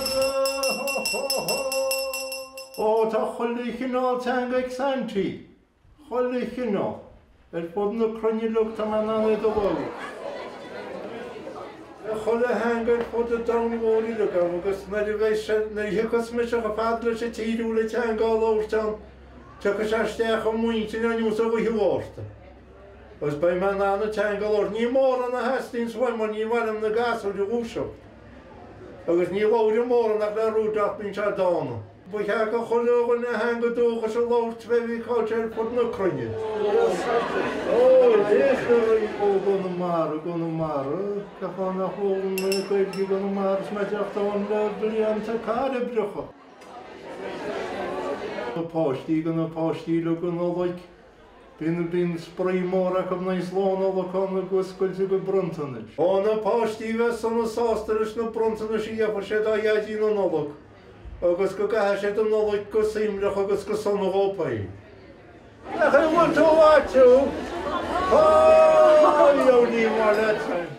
Ho ho ho! Ó tá chuile chineál teanga ag Santaí, chuile chineál. Ar fud na cruinne uilig tá mé in ann iad a labhairt. Chuile theanga ar fud an domhain mhóir uilig agam agus nuair a bheidh sé, nuair a thiocfas mise chomh fada leis an tír a bhfuil an teanga á labhairt ann, tiocfaidh sé isteach i m'intinn ar nós oíche Mhárta. Agus beidh mé in ann an teanga a labhairt. Ní mórán a theastaíonns uaim mar ní maith liom na gasúir a dhúiseacht. Agus ní labhraím mórán ach le Rudolph, bíonn sé dána. Ba cheart do chuile dhuine a theanga dúchais a labhairt fé bhí cáilte ar fud na cruinne. Ó, ó gConamara, gConamara, cén fáth nach bhfoghlaim mé Gaeilge i gConamara is mé ag teacht ann le blianta cairbreacha. Na páistí, do na páistí uilig an Nollaig. Bíonn, bíonn spraoi mór acu nuair is Lá Nollag ann ag oscailt a gcuid bronntanais. Ó na páistí bheith sona sásta leis na bronntanais a gheobhaidh siad ó Dhaidí na Nollag agus go gcaithfidh siad an Nollaig go suaimhneach agus go sona dhóibh féin. Nach é an bhfuil tú ait thú? Tá, ní maith leat.